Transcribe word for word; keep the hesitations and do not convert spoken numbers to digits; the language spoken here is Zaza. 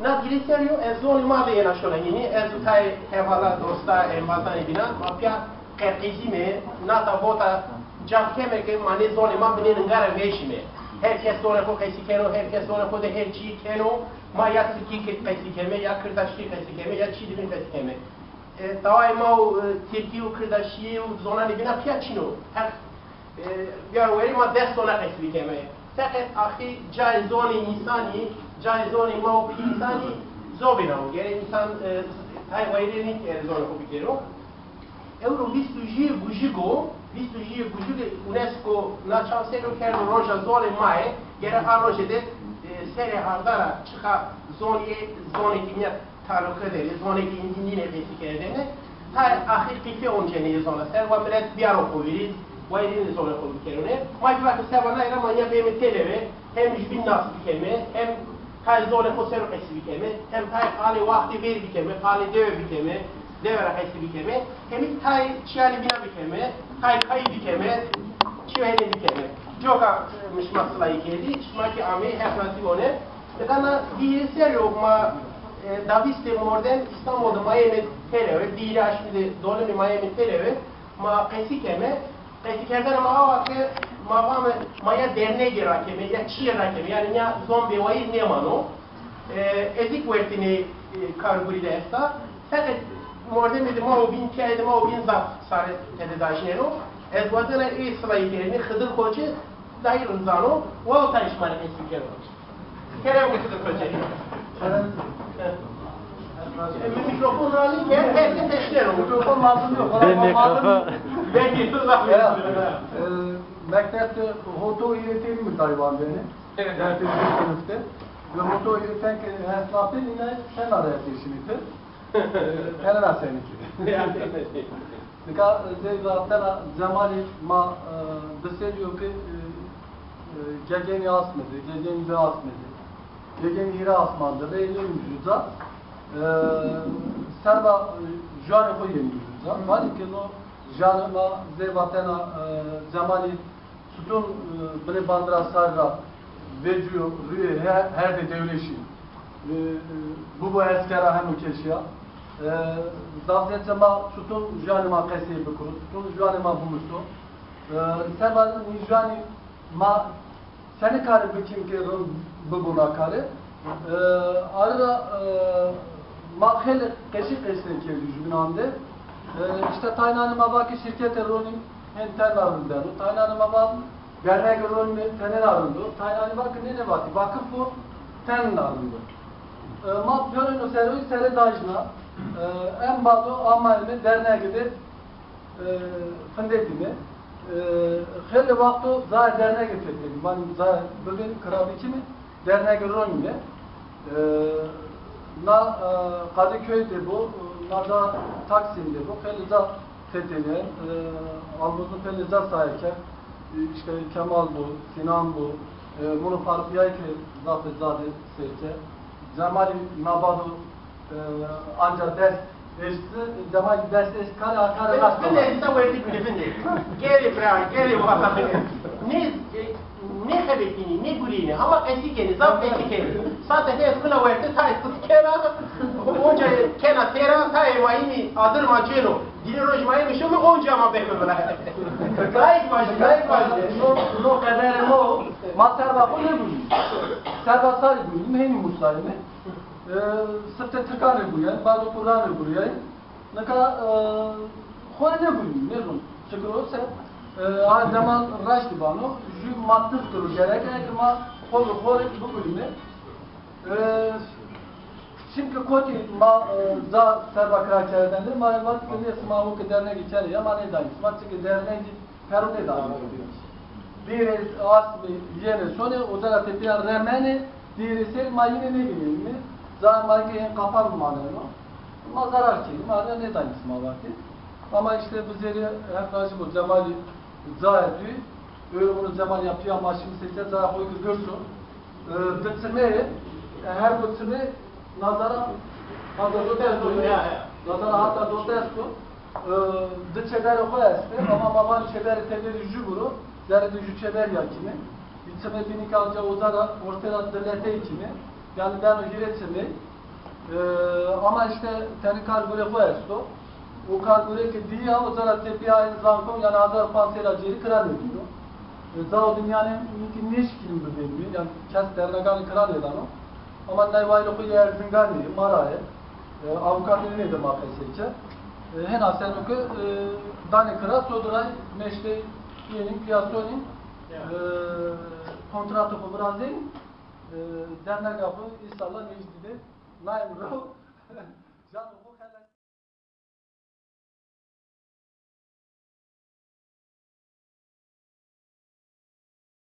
Na dîrê ser yo, ez zonê ma de yena şona hînî, ez û tayê hevala, dosta, embazanê bînan, ma pîya qerqezîme, nata vota ca keme ke ma nê zonê ma binê ninga ra vejîme. Her kes zonê xo qesî keno, her kes zonê xo de her çîyê keno, ma ya tirkî ke qesî keme, ya kirdaşkî qesî keme, ya çî dibîn qesî keme. E, tawayê ma û, e, tirkî û kirdaşîye û zonanê bînan pîya çin o. Heq, e, biyaro werî ma des zona qesî bikeme. Feqet axî cayê zonê însanî, cayê zonê ma û pî însanî zobîna o. Gerê însan, e, tay wayîrê nî, e, zonê xo bikero. Ewro vîst û jûyê Gujig o, vîst û jûyê Gujig UNESCO na çaw ser o kerdo roja zonê ma yê, gere a roje de, e, serê arda ra çiqa zonê, zonê ke nîya taluqe der ê, zonê ke îndî nînê qesî kerdene, tayê axir qîfê oncenê ê zona ser, wa milet biyaro xo vîrî, wayîrênê zonê xo bikerune. Ma kî va ke seba nay ra ma nîya bême têlewe, hem jubîn nas bikeme, hem tayê zonê xo ser o qesî bikeme, hem tayê qalê waxtê vêr bikeme, qalê dewe bikeme, dewe ra qesî bikeme, hemî tayê çîyanê bîna bikeme, tayê kayî bikeme, çîyo henê bikeme. Coka, e, mi şima silayî kerdî, şima kî ameyî, Heq razî bone. Nika na dî hîrê serrî yo ma, e, davîstê mordem Îstanbul de ma yeme têlewe, dî hîrê aşmî de dolimî ma yeme têlewe, ma qesî keme. Qesîkerdene ma awa ke ma vame ma ya dernegî rakeme, ya çîyê rakeme, yanî nîya zon bêwayîr nêmano. E, ez kî wertê nê, e, kargurî de esta. Feqet mordemê de ma û bîn, pîyayê de ma û bîn zaf sare tede dajîneno. Ez wazena ê silayî kerî, Xidir Xoce, daha rind zano, wa û tayê şima rê qesî keno. Kerem ki Xidir Xoce. E, mi mîkrofon ra nîker, her kes eşneno. Mikrofon lazım yok. Bê mikrofon. Belki siz zaf. Ya, e, mektepte hoto öğreteni mi tay vandenî? Evet. Dersi sınıfta. Ve hoto öğreten ki esnafın yine sen araya peşini. E, Helen Hasen'inki. Nika, e, zey vatena Cemalî ma, e, bisedîyo ke, e, e, gegenî asmede, gegenî di asmede, gegenî hîrê asmande, reyê nêmî uza. E, serba, e, juanê xo yemî uza. Vanî ke no juanê ma zey vatena, e, Cemalî Tutun, e, binê bandira sarî ra vecîyo rûyê he-, herdê dewleşî. E, e, bibo eskera hemo ke şîya. E, zaf zêde ma tutun juanê ma qesey bikiro, tutun juanê ma bimuso. E, seba nî juanî ma senî karî bikîm ke rind bibo na karî. E, arî ra, e, ma xeylê qesî qesey kerdî jubînan de. E, îşte taynanê ma va ke şîrkete ronî hên tena rind beno. Taynanê ma va dernegê ronî tenêna rind o. Taynanê va ke nê, nê vatî, vakif o, tenêna rind o. E, ma pêrêno ser o, serê dajna. E, en bado amayme dernegî de e, findetîme. E, xeylê wexto cayê dernegî fetelîme. Vanîme cayê bibê kirabî kîme, dernegî ronîme. E, na, e, Kadıköy de bo, na ca Taksim de bo, xeylê ca fetelîme. E, Almozun xeylê ca saye kerd. E, îşte Kemal bo, Sinan bo, e, muno farqlîyay ke zafê ca de sêr kerd. Cemalî na bado E, anca dest eşti, Cemal dest eşt kare, a kare rast. Vinde, vinde, insan wertî bîne, vinde. Gelê bira, gelê wata. Nê, e, nêxebetînî, nêgurînî, hama qesî kenî, zaf qesî kenî. Sate nê ez xina werte, tayê xut kena, onca kena têra, tayê ma yînî adir ma cêno. Dîrê roj ma yînî şomi, onca ma beme vila. Layik vajî, layik vajî. No, no qederê ma o, ma serba xo nêgurînî. Serba sarî gurînî, hênî musayîme. E, sifte tirkan rê gurîyayî, bado kurdan rê gurîyayî. Nika, e, xo rê nêgurîyî, nêzon. Çikir o se, e, a zeman raştî vano, jû ma tirs kiro, gerek eke ma xo bi xo rê bigurîme. E, çimkî kotî ma, e, ca serba kira kerdene, ma vat ke nê, sima o ke dernegî kenê ya, ma nêdanê sima, çimkî dernegî Pero nêdanê. Dîrê asmî yenê sonê, oca ra tepîya remenê, dîrê ser ma yîne nêvînenîme. Cayê ma kî hên qapan maneno. Ma zarar kenî, ma rê nêdanê sima vatî. Ama îşte bizêrî Heq rajî bo, Cemalî cayê dû, ewro vûno Cemal ya pîya ma şîme seke, cayê xo kî girso. E, di çimê, e, her di çimê nazara hata do dest o. Ya, ya. Nazara hata do dest o. E, di çêberê xo estê, ama ma van çêberê teberî jû biro, zerrê de jû çêber ya kîme. Bî çimê bînî ke anca oca ra, ortê ra di letey kîme. Yanî beno hîrê çimê. E, ama îşte tenê kar gurê xo esto. O kar gurê ke dîya, o cara tepîya en zankon, yanî hezar panc sey ra cêrî kira nêdîno. E, cao de mîyanê înkî nêşikînin bivênî, yanî kes derneganê kira nêdano. Ama nay wayîrê xo yê Erzinganî, ma ra yê. E, avukatê nê de ma qesey ke. E, hêna seno ke, e, danê kira, sodir ay meştey yenîn, pîya sonîn, e, kontrato xo virazên, e, dernega xo înşallah nêjdî de nayên rew. Cano